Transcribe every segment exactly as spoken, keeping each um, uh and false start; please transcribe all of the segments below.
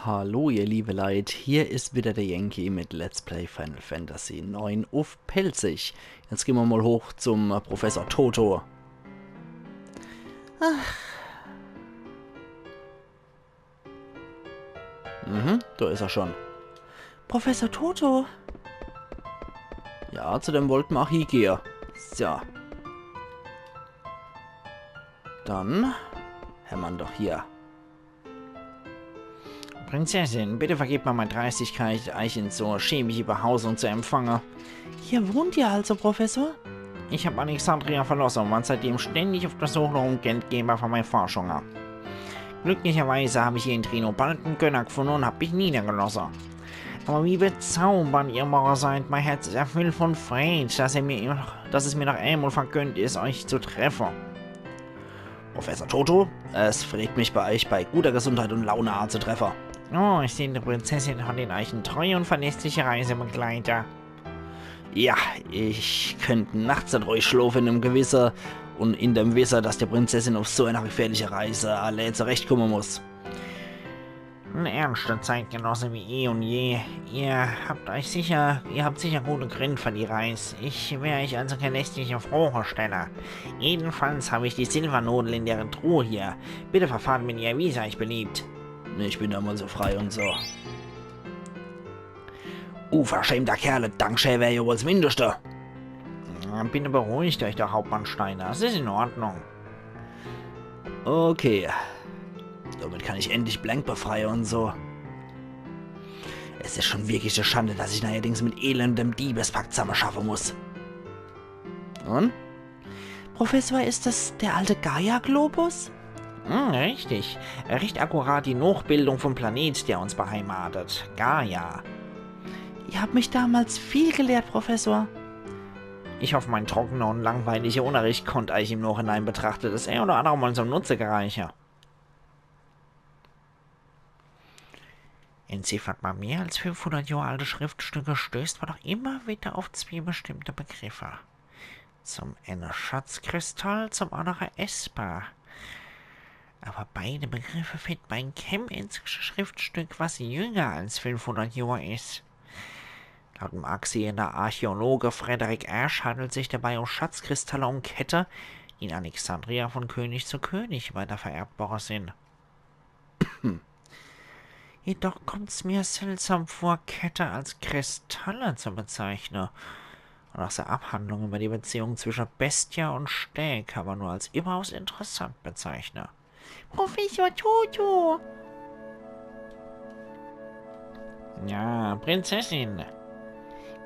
Hallo ihr liebe Leit, hier is wieder der Yankee mit Let's Play Final Fantasy neun uff Pälzisch. Jetzt gehn mer mal hoch zum, äh, Professor Toto. Ach. Mhm, da is er schon. Professor Toto. Ja, zu dem wollt mer ach hiegehe. So. Dann hämmer'n doch hier. Prinzessin, bitte vergebt mir meine Dreistigkeit, euch in so schäbige Behausung zu empfangen. Hier wohnt ihr also, Professor? Ich hab Alexandria verlassen und war seitdem ständig auf der Suche nach einem Geldgeber für meine Forschungen. Glücklicherweise habe ich hier in Trinobalde einen Gönner gefunden und hab mich niedergelassen. Aber wie bezaubernd ihr Morgen seid, mein Herz ist erfüllt von Freude, dass ihr mir, dass es mir noch einmal vergönnt ist, euch zu treffen. Professor Toto, es freut mich, bei euch bei guter Gesundheit und Laune anzutreffen. Oh, ich sehe, die Prinzessin hat in euch einen treuen und verlässlichen Reisebegleiter. Ja, ich könnt nachts net ruhig schlofe in dem Gewisse und in dem Wisse, dass die Prinzessin auf so einer gefährlichen Reise allein zurechtkommen muss. Ein ernster Zeitgenosse wie eh und je. Ihr habt euch sicher, ihr habt sicher gute Gründe für die Reise. Ich werde euch also keine lästige Frage stellen. Jedenfalls habe ich die Silbernadel in der Truhe hier. Bitte verfahrt mit ihr, wie es euch beliebt. Ich bin da mal so frei und so. Unverschämter Kerl, Dankeschön wär ja wohl das Mindeste. Bitte beruhigt euch doch, Hauptmann Steiner. Es ist in Ordnung. Okay. Damit kann ich endlich Blank befreien und so. Es ist schon wirklich eine Schande, dass ich neuerdings mit elendem Diebespack zusammenschaffen muss. Und? Professor, ist das der alte Gaia-Globus? Hm, richtig. Recht akkurat die Nachbildung vom Planet, der uns beheimatet. Gaia. Ihr habt mich damals viel gelehrt, Professor. Ich hoffe, mein trockener und langweiliger Unterricht konnte euch im Nachhinein betrachtet das ein oder andere Mal zum Nutze gereichen. Entziffert man mehr als fünfhundert Jahre alte Schriftstücke, stößt man doch immer wieder auf zwei bestimmte Begriffe. Zum einen Schatzkristall, zum anderen Esper. Aber beide Begriffe findet man in keinem einzigen Schriftstück, was jünger als fünfhundert Jahre ist. Laut dem angesehenen Archäologe Frederick Ash handelt sich dabei um Schatzkristalle und Kette, die in Alexandria von König zu König weitervererbt worden sind. Jedoch kommt's mir seltsam vor, Kette als Kristalle zu bezeichnen. Und auch seine Abhandlung über die Beziehung zwischen Bestia und Stää kann man nur als überaus interessant bezeichnen. Professor Toto! Ja, Prinzessin.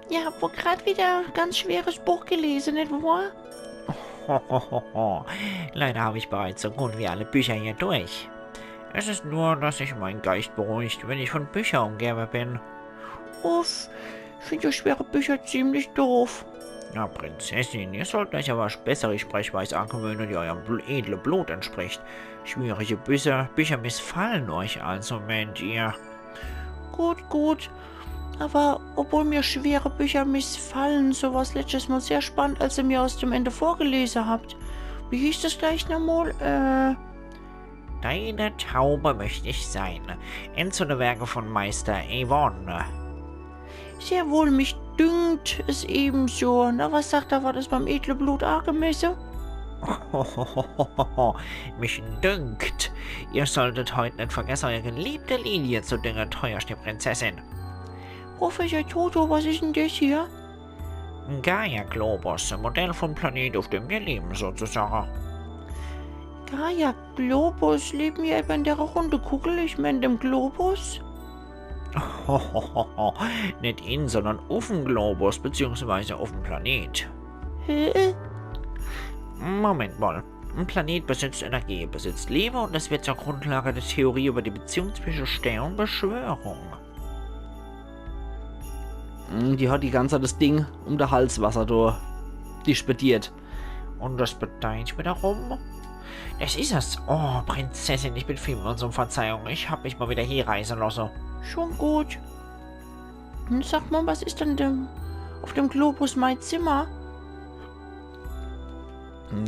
Ihr habt wohl grad wieder ein ganz schweres Buch gelesen, nicht wahr? Leider habe ich bereits so gut wie alle Bücher hier durch. Es ist nur, dass sich mein Geist beruhigt, wenn ich von Büchern umgeben bin. Uff, ich finde ja schwere Bücher ziemlich doof. Na, Prinzessin, ihr sollt euch aber bessere Sprechweise angewöhnen, die eurem bl-, edlen Blut entspricht. Schwierige Bücher, Bücher missfallen euch also, meint ihr? Gut, gut. Aber obwohl mir schwere Bücher missfallen, so war's letztes Mal sehr spannend, als ihr mir aus dem Ende vorgelesen habt. Wie hieß das gleich nochmal? Äh. Deine Taube möchte ich sein. Entzünde Werke von Meister Avon. Sehr wohl, mich dünkt, es ebenso. Na, was sagt er, war das beim edle Blut angemesse? Mich dünkt, ihr solltet heute nicht vergessen, eure geliebte Lilie zu düngen, teuerste Prinzessin. Professor Toto, was ist denn das hier? Gaia-Globus, ein Modell vom Planet, auf dem wir leben, sozusagen. Gaia-Globus, leben wir etwa in der runde Kugel, ich mein dem Globus? Nicht in, sondern uff'm Globus, beziehungsweise uff'm Planet. Hä? Moment mal. Ein Planet besitzt Energie, besitzt Liebe und es wird zur Grundlage der Theorie über die Beziehung zwischen Stää und Beschwörung. Hm, die hat die ganze Zeit das Ding um de Hals, was er do dispediert. Und das bedeutet wiederum, das ist es. Oh, Prinzessin, ich bin vielmals um Verzeihung. Ich hab mich mal wieder hier reisen lassen. Schon gut. Hm, sag mal, was ist denn dem, auf dem Globus mein Zimmer?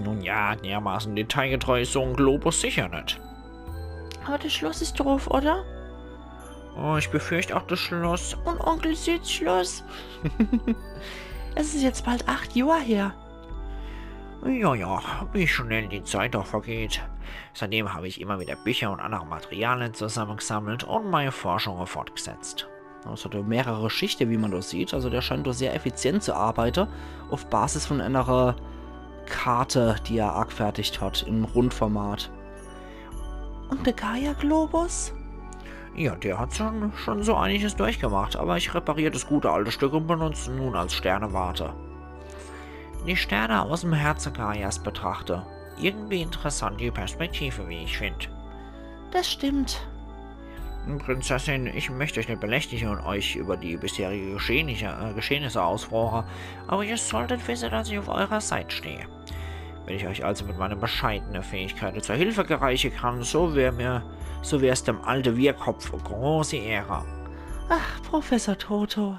Nun ja, dermaßen detailgetreu ist so ein Globus sicher nicht. Aber das Schloss ist drauf, oder? Oh, ich befürchte auch das Schloss. Und Onkel Sids Schloss. Es ist jetzt bald acht Jahre her. Ja, ja, wie schnell die Zeit doch vergeht. Seitdem habe ich immer wieder Bücher und andere Materialien zusammengesammelt und meine Forschungen fortgesetzt. Also der mehrere Schichten, wie man da sieht. Also der scheint da sehr effizient zu arbeiten, auf Basis von einer Karte, die er angefertigt hat, im Rundformat. Und der Gaia-Globus? Ja, der hat schon, schon so einiges durchgemacht, aber ich repariere das gute alte Stück und benutze ihn nun als Sternewarte. Die Sterne aus dem Herzen Gaias betrachte. Irgendwie interessant die Perspektive, wie ich finde. Das stimmt. Prinzessin, ich möchte euch nicht belästigen und euch über die bisherige Geschehnisse, äh, Geschehnisse ausfragen, aber ihr solltet wissen, dass ich auf eurer Seite stehe. Wenn ich euch also mit meiner bescheidenen Fähigkeit zur Hilfe gereichen kann, so wäre mir, so wäre es dem alten Wirrkopf eine große Ehre. Ach, Professor Toto.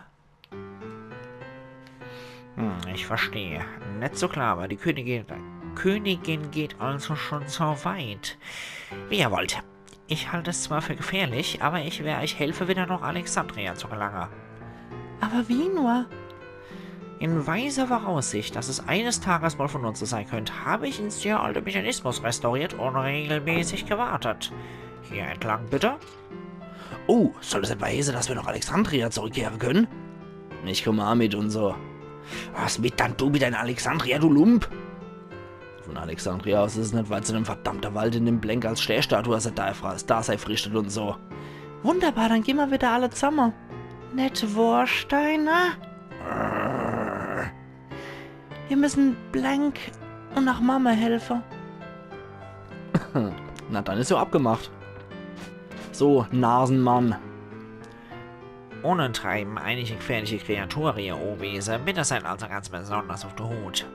Hm, ich verstehe. Nicht so klar, aber die Königin, Königin geht also schon so weit. Wie ihr wollt. Ich halte es zwar für gefährlich, aber ich werde euch helfen, wieder nach Alexandria zu gelangen. Aber wie nur? In weiser Voraussicht, dass es eines Tages mal von Nutzen sein könnte, habe ich den sehr alten Mechanismus restauriert und regelmäßig gewartet. Hier entlang bitte. Oh, soll das etwa heißen, dass wir nach Alexandria zurückkehren können? Ich komme auch mit und so. Was mit dann du mit in Alexandria, du Lump? Von Alexandria aus ist es nicht weit zu dem verdammten Wald, in dem Blank als Steinstatue sein Dasein fristet und so. Wunderbar, dann gehen wir wieder alle zusammen. Nicht wahr, Steiner? Wir müssen Blank und nach Mama helfen. Na, dann ist ja abgemacht. So, Nasenmann. Ohne Treiben einige gefährliche Kreaturen hier oben. Bitte seid also ganz besonders auf der Hut.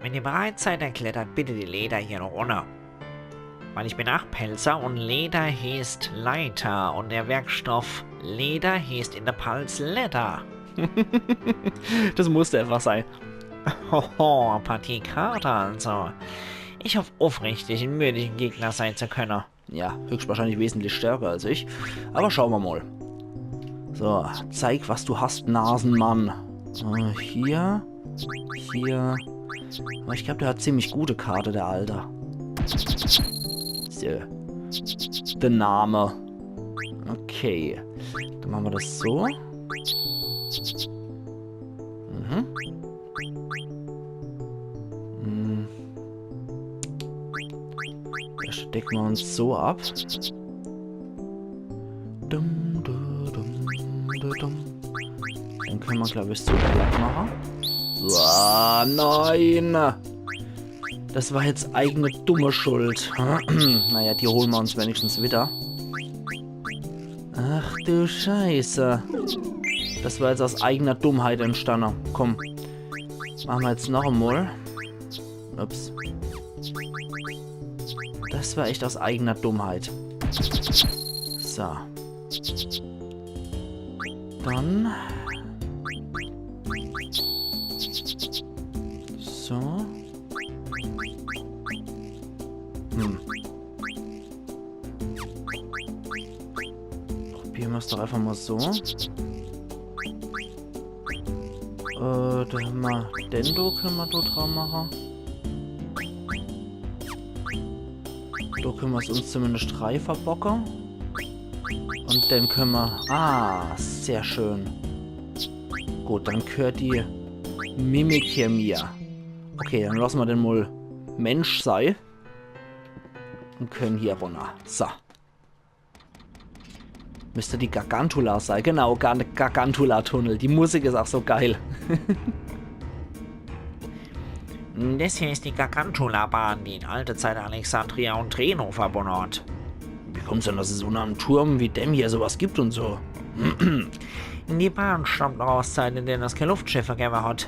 Wenn ihr bereit seid, dann klettert bitte die Leiter hier noch runter. Weil ich bin Achtpälzer und Leder heißt Leiter und der Werkstoff Leder heißt in der Palz Leder. Das musste einfach sein. Hoho, Partie Kater also. Ich hoffe aufrichtig, einen würdigen Gegner sein zu können. Ja, höchstwahrscheinlich wesentlich stärker als ich. Aber schauen wir mal. So, zeig, was du hast, Nasenmann. Äh, hier. Hier. Aber ich glaube, der hat ziemlich gute Karte, der Alte. So. Der Name. Okay. Dann machen wir das so. Mhm. Hm. Da stecken wir uns so ab. Dum, du, dum, du, dum. Dann können wir, glaube ich, so platt machen. Uah, nein! Das war jetzt eigene dumme Schuld. Naja, die holen wir uns wenigstens wieder. Ach du Scheiße. Das war jetzt aus eigener Dummheit entstanden. Komm. Machen wir jetzt noch einmal. Ups. Das war echt aus eigener Dummheit. So. Dann. So. Hm. Probieren wir's doch einfach mal so. Äh, da haben wir Dendo, können wir dort drauf machen. Da können wir es uns zumindest drei verbocke. Und dann können wir. Ah, sehr schön. Gut, dann gehört die Mimik hier mir. Okay, dann lassen wir den mal Mensch sei. Und können hier runter. So. Müsste die Gargantula sein. Genau, Gar Gargantula-Tunnel. Die Musik ist auch so geil. Das hier ist die Gargantula-Bahn, die in alter Zeit Alexandria und Treno verbunden hat. Wie kommt's denn, dass es unter einem Turm wie dem hier sowas gibt und so? Die Bahn stammt noch aus Zeiten, in denen es keine Luftschiffe gegeben hat.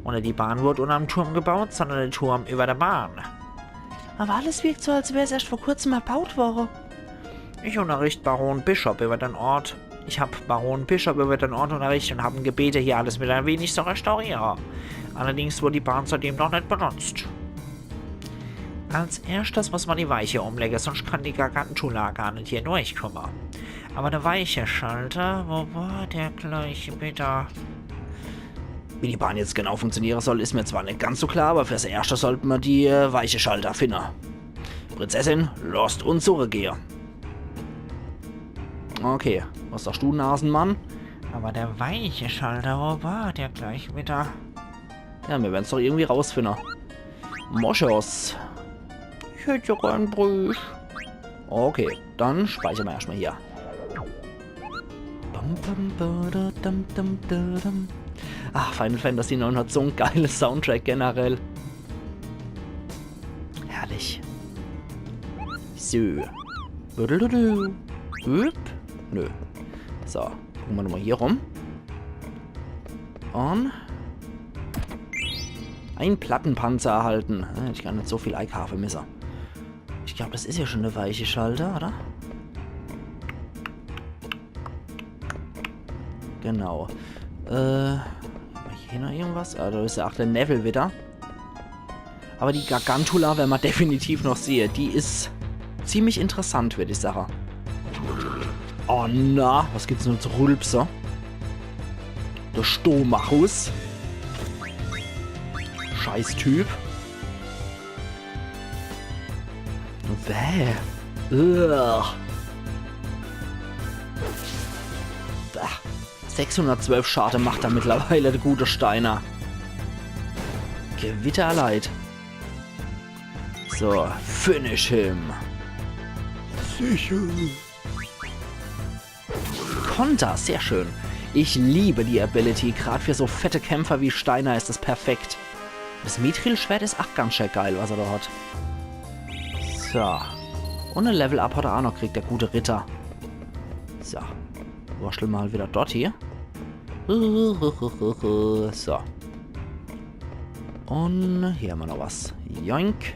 Und die Bahn wurde unter einem Turm gebaut, sondern der Turm über der Bahn. Aber alles wirkt so, als wär's erst vor kurzem erbaut worden. Ich unterricht Baron Bishop über den Ort. Ich hab Baron Bishop über den Ort unterrichtet und hab ihn gebeten, hier alles mit ein wenig zu restaurieren. Allerdings wurde die Bahn seitdem noch nicht benutzt. Als erstes muss man die Weiche umlegen, sonst kann die Gargantula gar nicht hier durchkommen. Aber der weiche Schalter, wo war der gleich wieder? Wie die Bahn jetzt genau funktioniere soll, is mir zwar net ganz so klar, aber fürs Erschte sollt mer die äh, weiche Schalter finne. Prinzessin, losst uns zurückgehe. Okay, was sagst du, Nasenmann? Aber der weiche Schalter, wo war der gleich wieder? Ja, mir werden's doch irgendwie rausfinne. Moschus. Ich hätt ja gern Brüch. Okay, dann speichere mer erschtmal hier. Bam, bam, ba, da, dam, dam, da, dam. Ach, Final Fantasy neun hat so en geile Soundtrack generell. Herrlich. So. Dudududu. Hüp. Nö. So, gucke mer nochmal hier rum. Und ein Plattenpanzer erhalten. Äh, ich kann net so viel eikaafe misse. Ich glaub, das is ja schon der weiche Schalter, oder? Genau. Äh, hier noch irgendwas? Ah, da is ja auch der Newwel wieder. Aber die Gargantula werre mer definitiv noch sehe. Die is ziemlich interessant, würd ich sage. Oh na, was gibt's nur zu rülpse? Der Stomachus. Scheißtyp. Bäh. Ugh. Bah. Sechshundertzwölf Schade macht er mittlerweile, der gute Steiner. Gewitterleid. So, finish him. Sicher. Konter, sehr schön. Ich liebe die Ability, grad für so fette Kämpfer wie Steiner is es perfekt. Das Mithril-Schwert is ach ganz schön geil, was er da hat. So. Und e Level-Up hat er auch noch gekriegt, der gute Ritter. So. Wurschtel mal wieder dort hier. So. Und hier haben wir noch was. Joink.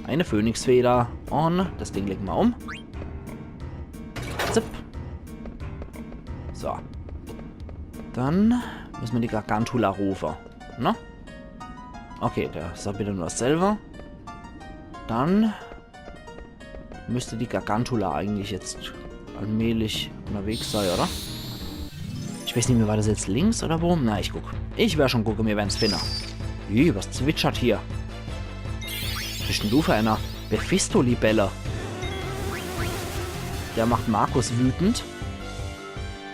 Eine Phönixfeder. Und das Ding legen wir um. Zip. So. Dann müssen wir die Gargantula rufen. Ne? Okay, der sagt wieder nur dasselbe. Dann müsste die Gargantula eigentlich jetzt allmählich unterwegs sein, oder? Ich weiß nicht mehr, war das jetzt links oder wo? Na, ich guck. Ich wer schon gucke, mir werden's finden. Ih, was zwitschert hier? Was bist denn du für einer? Befistolibelle. Der macht Markus wütend,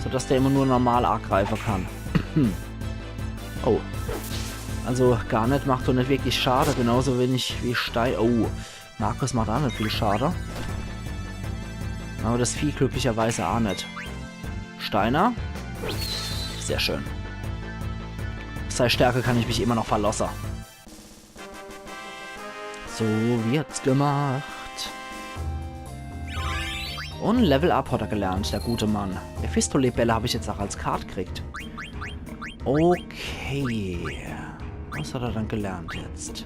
sodass der immer nur normal angreifen kann. Oh. Also Garnet macht doch nicht wirklich Schade, genauso wenig wie Stein. Oh, Markus macht auch nicht viel Schade. Aber das Vieh glücklicherweise auch nicht. Steiner. Sehr schön. Auf sei Stärke kann ich mich immer noch verlassen. So wird's gemacht. Und Level Up hat er gelernt, der gute Mann. Mephisto-Libelle hab ich jetzt auch als Card gekriegt. Okay. Was hat er dann gelernt jetzt?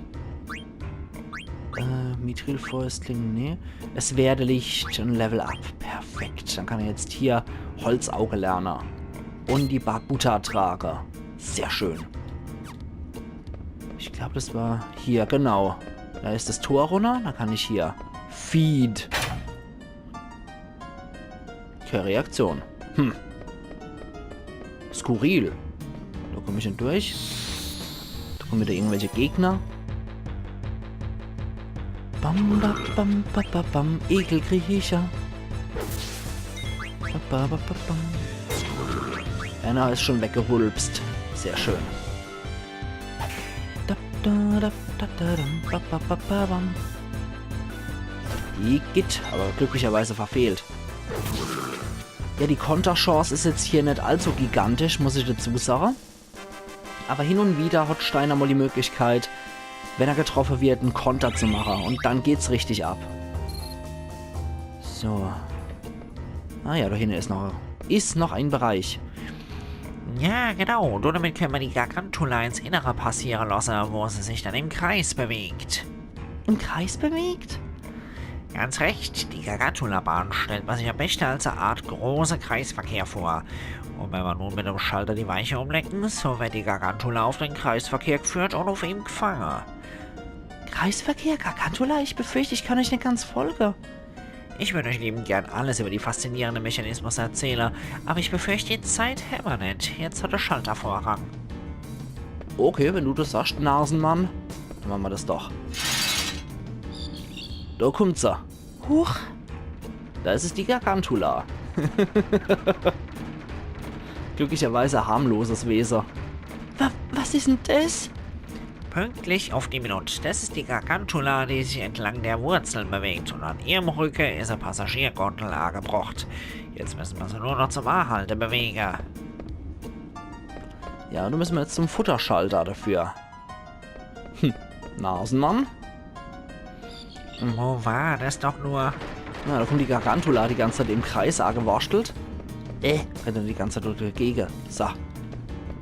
Äh, Mithril-Fäustling, nee. Es werde Licht, ein Level Up. Perfekt. Dann kann er jetzt hier Holzauge lernen. Und die Barbuta tragen. Sehr schön. Ich glaub, das war hier, genau. Da ist das Tor runter, dann kann ich hier. Feed. Keine Reaktion. Hm. Skurril. Da komm ich nicht durch. Da kommen wieder irgendwelche Gegner. Bam, bam, bam, bam, bam, bam. Ekelkriecher. Ba, ba, ba, ba, bam. Einer ist schon weggerülpst. Sehr schön. Da, da, da, da, da, dam, ba, ba, ba, ba, bam. Igitt, aber glücklicherweise verfehlt. Ja, die Konterchance ist jetzt hier nicht allzu gigantisch, muss ich dazu sagen. Aber hin und wieder hat Steiner mal die Möglichkeit, wenn er getroffen wird, einen Konter zu machen. Und dann geht's richtig ab. So. Ah ja, da hinten ist noch, ist noch ein Bereich. Ja, genau. Nur damit können wir die Gargantula ins Innere passieren lassen, wo sie sich dann im Kreis bewegt. Im Kreis bewegt? Ganz recht, die Gargantula-Bahn stellt man sich am besten als eine Art großer Kreisverkehr vor. Und wenn wir nun mit dem Schalter die Weiche umlenken, so wird die Gargantula auf den Kreisverkehr geführt und auf ihm gefangen. Kreisverkehr, Gargantula? Ich befürchte, ich kann euch nicht ganz folgen. Ich würd euch liebend gern alles über die faszinierende Mechanismus erzähle, aber ich befürcht, die Zeit hämmer net. Jetzt hat de Schalter Vorrang. Okay, wenn du des sagst, Nasenmann. Dann mache mer des doch. Do kummt se. Huch. Do is es, die Gargantula. Glücklicherweise harmloses Wese. Wa was is denn des? Pünktlich auf die Minut. Das ist die Gargantula, die sich entlang der Wurzeln bewegt. Und an ihrem Rücken ist eine Passagiergondel angebracht. Jetzt müssen wir sie nur noch zum Anhalten bewegen. Ja, do müsse mer jetzt zum Futterschalter dafür. Hm, Nasenmann? Wo war das doch nur? Na, do kummt die Gargantula die ganze Zeit im Kreis ageworschtelt. Äh, rennt die ganze Zeit dagege. So.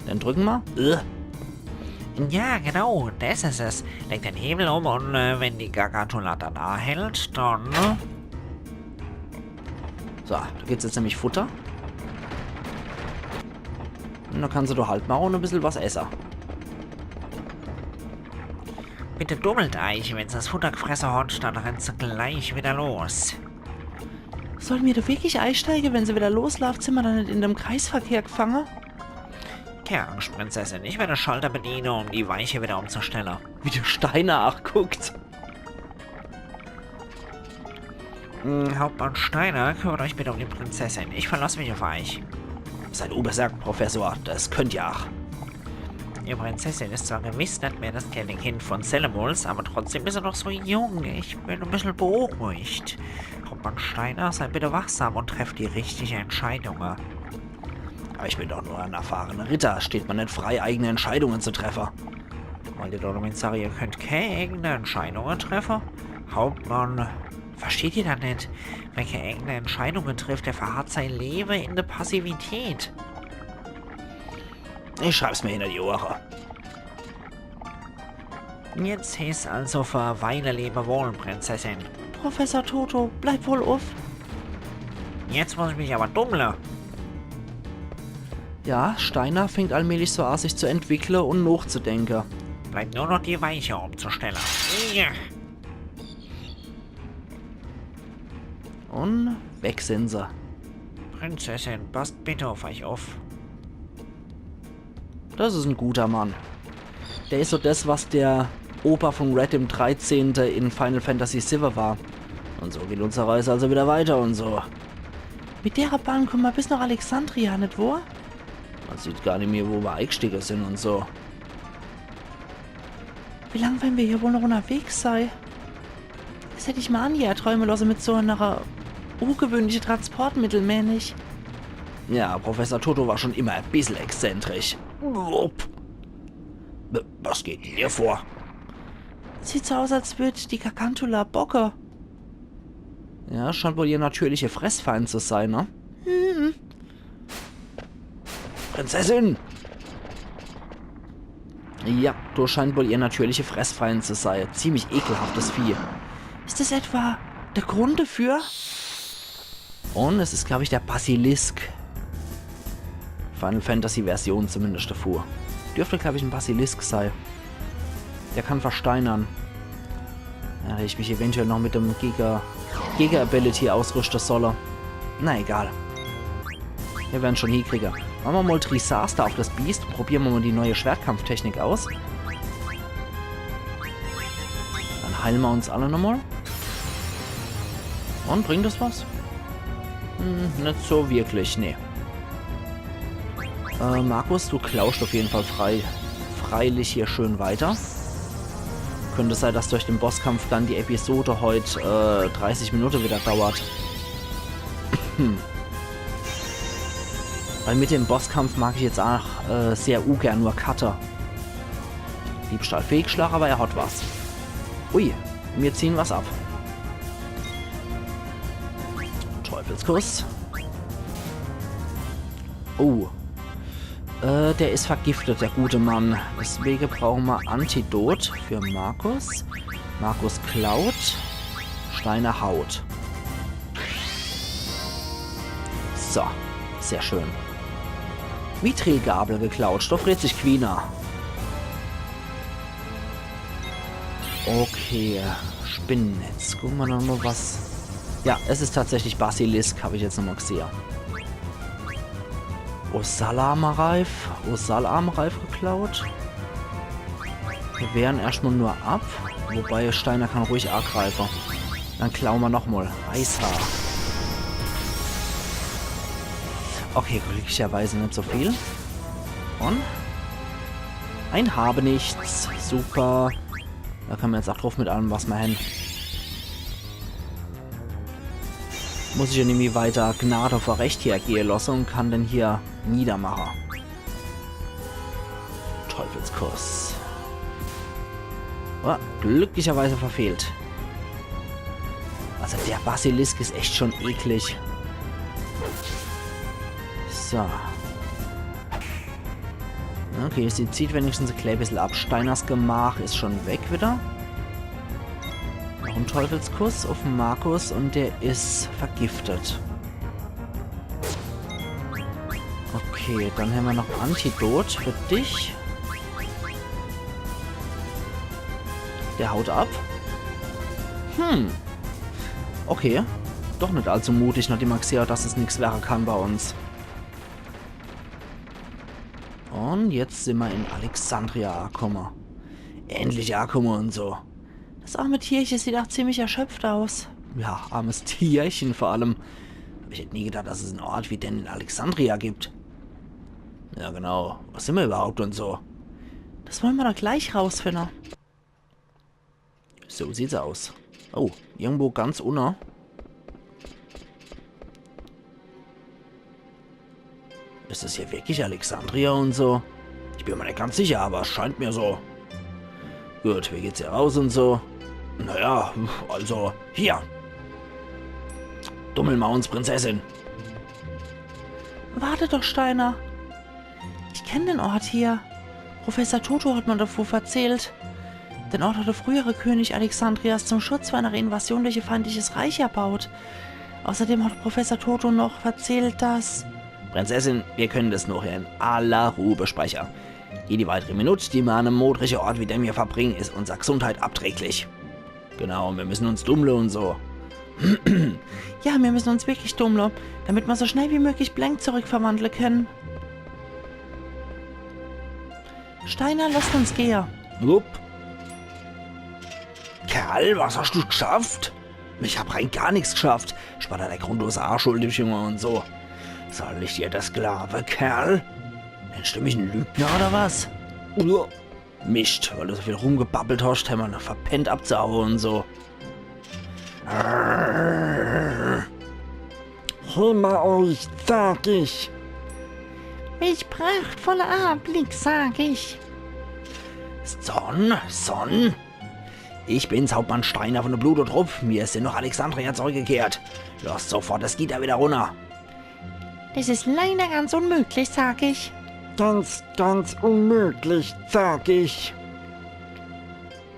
Dann drücke mer. Äh. Ja, genau, das ist es. Leg den Hebel um und äh, wenn die Gargantula dann anhält, dann. Äh So, do gibt's jetzt nämlich Futter. Und dann kann se do Halt mache und e bissel was esse. Bitte dummelt eich, wenn se das Futter gefresse hat, dann rennt se gleich wieder los. Solle mer do wirklich eisteige, wenn se wieder loslaaft? Simmer dann net in dem Kreisverkehr gefange? Keine Angst, Prinzessin, ich werde den Schalter bedienen, um die Weiche wieder umzustellen. Wie de Steiner ach guckt. Hm, Hauptmann Steiner, kümmert euch bitte um die Prinzessin. Ich verlasse mich auf euch. Seid unbesorgt, Professor. Das könnt ihr auch. Die Prinzessin ist zwar gewiss net mehr das Kind von Selemuls, aber trotzdem ist sie noch so jung. Ich bin ein bisschen beunruhigt. Hauptmann Steiner, seid bitte wachsam und trefft die richtige Entscheidung. Aber ich bin doch nur ein erfahrener Ritter. Steht mir nicht frei, eigene Entscheidungen zu treffen. Wollt ihr damit sagen, ihr könnt keine eigene Entscheidungen treffen? Hauptmann, versteht ihr das nicht? Wer keine eigene Entscheidungen trifft, der verharrt sein Leben in der Passivität. Ich schreib's mir hinter die Ohren. Jetzt heißt's also verweile, lebe wohl, Prinzessin. Professor Toto, bleib wohl uff. Jetzt muss ich mich aber dummle. Ja, Steiner fängt allmählich so an, sich zu entwickle und nochzudenke. Bleibt nur noch die Weiche umzustelle. Ja. Und weg sind se. Prinzessin, passt bitte auf euch auf. Das is en guter Mann. Der is so das, was der Opa von Red dem Dreizehnte in Final Fantasy Sieben war. Und so geht unsere Reise also wieder weiter und so. Mit derer Bahn kumme mer bis nach Alexandria, net wohr? Man sieht gar nimmer, wo mer eigestiege sin und so. Wie lang werre mer hier wohl noch unterwegs sei? Das hätt ich mer ach nie erträume losse mit so enere ungewöhnliche Transportmittel, mään ich. Ja, Professor Toto war schon immer e bissel exzentrisch. Ups. W-, was geht denn hier vor? Sieht so aus, als würd die Gargantula bocke. Ja, scheint wohl ihr natürliche Fressfeind zu sein, ne? Hm. Prinzessin! Ja, do scheint wohl ihr natürliche Fressfeind zu sei. Ziemlich ekelhaftes Vieh. Is das etwa der Grund dafür? Und es is, glaub ich, der Basilisk. Final Fantasy Version zumindest davor. Dürfte, glaub ich, en Basilisk sei. Der kann versteinern. Ja, hätt ich mich eventuell noch mit dem Giga, Giga Ability ausrüschte solle. Na egal. Mir werren's schon hiekriege. Mache mer mal Disaster auf das Biest. Probiere mer mal die neue Schwertkampftechnik aus. Dann heile mer uns alle nochmal. Und bringt das was? Hm, net so wirklich, nee. Äh, Markus, du klauscht auf jeden Fall frei, freilich hier schön weiter. Könnte sei, dass durch den Bosskampf dann die Episode heut, äh, dreißig Minute wieder dauert. Hm. Weil mit dem Bosskampf mag ich jetzt ach, äh, sehr ungern nur cutte. Diebstahl fehlgeschlage, aber er hat was. Ui, mir ziehen was ab. Teufelskuss. Oh. Äh, der is vergiftet, der gute Mann. Deswege brauche mer Antidot für Markus. Markus klaut. Steiner haut. So, sehr schön. Mithril-Gabel geklaut. Do freet sich Quina. Okay, Spinnen. Jetzt gucke mer noch mal, was Ja, es is tatsächlich Basilisk, hab ich jetzt nochmal gesehe. Osalarmreif, Osalarmreif geklaut. Wir wehren erschtmal nur ab, wobei Steiner kann ruhig agreife. Dann klaue mer nochmal. Eishaar. Okay, glücklicherweise net so viel. Und? Ein Habenichts. Super. Da kann mer jetzt auch druff mit allem, was mer hen. Muss ich ja nämlich weiter Gnade vor Recht hier gehe losse und kann den hier niedermache. Teufelskuss. Oh, glücklicherweise verfehlt. Also der Basilisk is echt schon eklig. So. Okay, sie zieht wenigstens e klein bissel ab. Steiners Gemach is schon weg wieder. Noch en Teufelskuss uff den Markus und der is vergiftet. Okay, dann hämmer noch Antidot für dich. Der haut ab. Hm. Okay. Doch net allzu mutig, nachdem er gesehe hat, dass es nix werre kann bei uns. Und jetzt simmer in Alexandria akumme. Endlich akumme und so. Das arme Tierche sieht auch ziemlich erschöpft aus. Ja, armes Tierchen vor allem. Aber ich hätt nie gedacht, dass es en Ort wie den in Alexandria gibt. Ja, genau. Was simmer überhaupt und so? Das wolle mer doch gleich rausfinne. So sieht's aus. Oh, irgendwo ganz unne. Is das hier wirklich Alexandria und so? Ich bin mir net ganz sicher, aber es scheint mir so. Gut, wie geht's hier raus und so? Naja, also, hier. Dummelmauens Prinzessin. Warte doch, Steiner. Ich kenn den Ort hier. Professor Toto hat mir davon verzählt. Den Ort hat der frühere König Alexandrias zum Schutz vor einer Invasion durch ihr feindliches Reich erbaut. Außerdem hat Professor Toto noch verzählt, dass... Prinzessin, wir können das noch in aller Ruhe besprechen. Jede weitere Minute, die wir an einem modrische Ort wie dem hier verbringen, ist unserer Gesundheit abträglich. Genau, wir müssen uns dummle und so. Ja, wir müssen uns wirklich dummle, damit wir so schnell wie möglich Blank zurückverwandeln können. Steiner, lasst uns gehe. Wupp. Kerl, was hast du geschafft? Ich hab rein gar nix geschafft. Ich war da der grundlose Arschuldige, Junge, und so. Soll ich dir das glaawe, Kerl? Nennst du mich en Lügner oder was? Uah. Mischt, weil du so viel rumgebabbelt hast, hämmer noch verpennt abzuhaue und so. Hör mal euch, sag ich. Welch prachtvoller Anblick, sag ich. Sonn, Sonn. Ich bin's, Hauptmann Steiner von der Bluttrupp. Wir sind nach Alexandria zurückgekehrt. Lasst sofort das Gitter wieder runter. Das ist leider ganz unmöglich, sag ich. Ganz, ganz unmöglich, sag ich.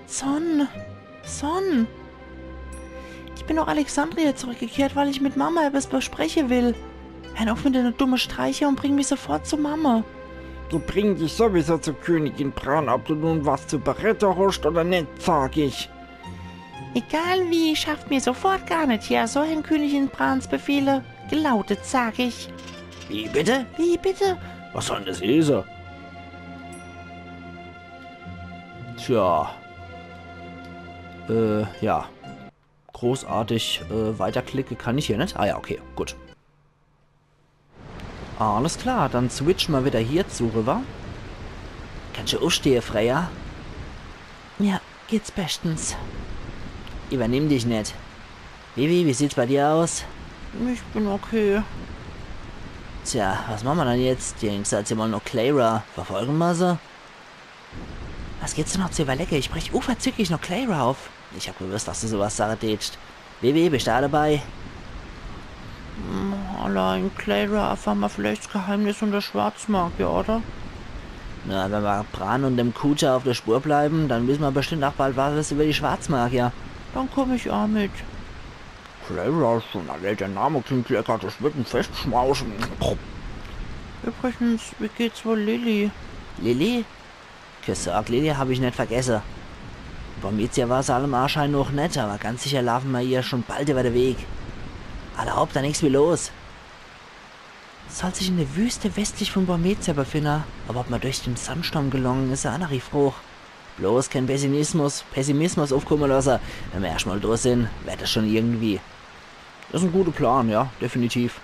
Sonn, Sonn. Ich bin nach Alexandria zurückgekehrt, weil ich mit Mama etwas besprechen will. Hör auf mit deine dumme Streiche und bring mich sofort zu Mama. Die bringt dich sowieso zu Königin Bran, ob du nun was zu berette hast oder net, sag ich. Egal wie, schafft mir sofort gar net hier, so hen Königin Brans Befehle gelautet, sag ich. Wie bitte? Wie bitte? Was soll denn das hese? Tja. Äh, ja. Großartig, äh, weiterklicke kann ich hier net. Ah ja, okay, gut. Alles klar, dann switch mer wieder hier zu rüber. Kannst du aufstehe, Freya? Ja, geht's bestens. Übernimm dich net. Vivi, wie sieht's bei dir aus? Ich bin okay. Tja, was mache mer dann jetzt? Die Jungs, jetzt mal noch Clara. Verfolge mer se? Was gibt's denn noch zu überlege? Ich brech unverzüglich noch Clara auf. Ich hab gewusst, dass du sowas sage tätscht. Vivi, bist du dabei? Hm, allein Clara erfahre mer vielleicht das Geheimnis von der Schwarzmagier, oder? Na, wenn mer Bran und dem Kuja auf der Spur bleiben, dann wissen mer bestimmt auch bald was über die Schwarzmagier. Dann komm ich auch mit. Clara, schon allein der Name klingt lecker, das wird ein Festschmaus. Übrigens, wie geht's wohl Lilly? Lilly? Kee Sorg, Lilly hab ich net vergesse. Bei Mizia war's allem Anschein noch net, aber ganz sicher laufe mer ihr schon bald über de Weg. Alla hopp, do nix wie los. Soll sich in de Wüste westlich vun Burmecia befinne, awwer ob mer durch de Sandsturm gelonge, is e anneri Frooch. Bloß kän Pessimismus, Pessimismus uffkumme losse. Wenn mer erscht mol do sin, werd es schun irgendwie. Is en guter Plan, ja, definitiv.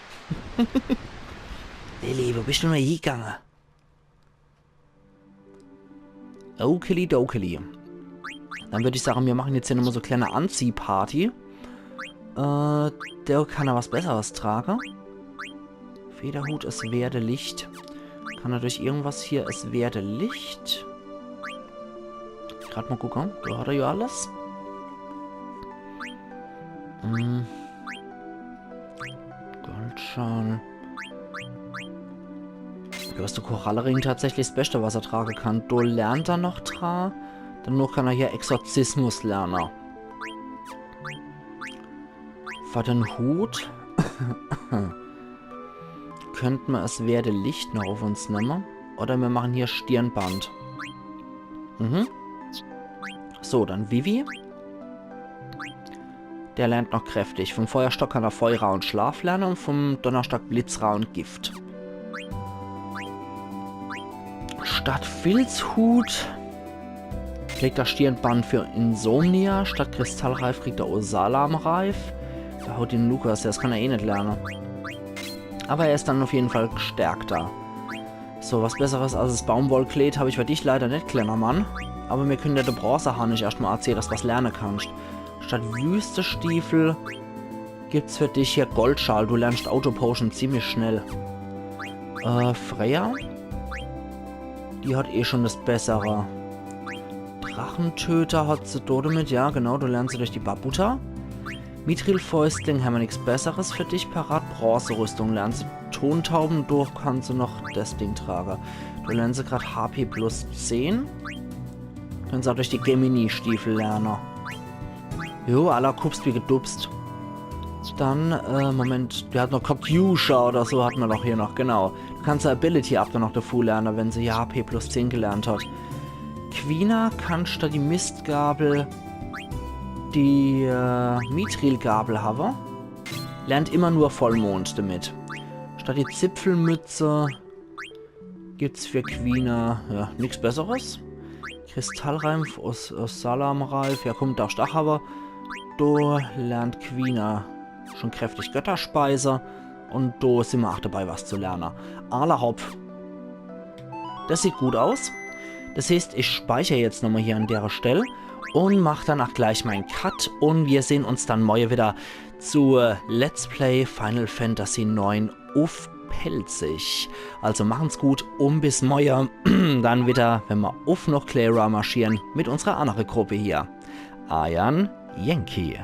Lilly, wo bisch du nur hiegange? Okeli dokeli. Dann würd ich sage, mir mache jetzt hier nochmol so e klääne Anziehparty. Äh, der kann do was Besseres trage. Federhut, es werde Licht. Kann er durch irgendwas hier, es werde Licht. Grad mol gucke, do hat er jo alles. Hm. Goldschal. Do is de Korallering tatsächlich 's Beschte, was er trage kann. Do lernt er noch dra. Dann noch kann er hier Exorzismus lerne. Fer den Hut könnt mer es werde Licht noch uff uns nemme. Oder mir mache hier Stirnband. Mhm. So, dann Vivi. Der lernt noch kräftig. Vum Feuerstock kann er Feuer und Schlaf lerne und vum Donnerstock Blitz, Rauch und Gift. Statt Filzhut kriegt er Stirnband für Insomnia. Statt Kristallreif kriegt er Osalamreif. Do haut den Lukas, das kann er eh net lerne. Awwer er is dann uff jeden Fall gestärkter. So, was Besseres als 's Baumwollkleed hab ich fer dich leider net, klääner Mann. Awwer mir könne jo de Bronzeharnisch erscht mol anziehe, dass de was lerne kannst. Statt Wüstestiefel gibt's fer dich hier Goldschal. Du lernst Autopotion ziemlich schnell. Äh, Freya? Die hat eh schun das Bessere. Drachentöter hat se do demit, ja, genau, du lernst se durch die Barbuta. Mithrilfäustling, hämmer nix Besseres fer dich parat. Bronzerüstung lernst se. Tontauben, do kannst se noch das Ding trage. Du lernst se grad H P plus zehn. Kannst se aa durch die Gemini-Stiefel lerne. Jo, alla gehupst wie gedupst. Dann, äh, Moment, der hat noch Katyusha oder so, hat mer doch hier noch, genau. Du kannst e Ability-Up dann noch defu lerne, wenn se hier H P plus zehn gelernt hat. Quina kann statt die Mistgabel die, äh, Mithril-Gabel hawwe. Lernt immer nur Vollmond demit. Statt die Zipfelmütze gibt's fer Quina, ja, nix Besseres. Kristallreif, Os-, Osalamreif, ja, kummt do Stachhaber. Do lernt Quina schun kräftig Götterspeise. Un do sin mer aa debei, was zu lerne. Alla hopp. Das sieht gut aus. Das heeßt, ich speicher jetzt nochmol hier an dere Stell un mach dann aa gleich mein Cut un mir sehn uns dann morje widder zu Let's Play Final Fantasy neun uff Pälzisch. Also machen's gut un bis morje dann widder, wenn mer uff noch Cleyra marschiere mit unserer annere Gruppe hier. Eier Yankee.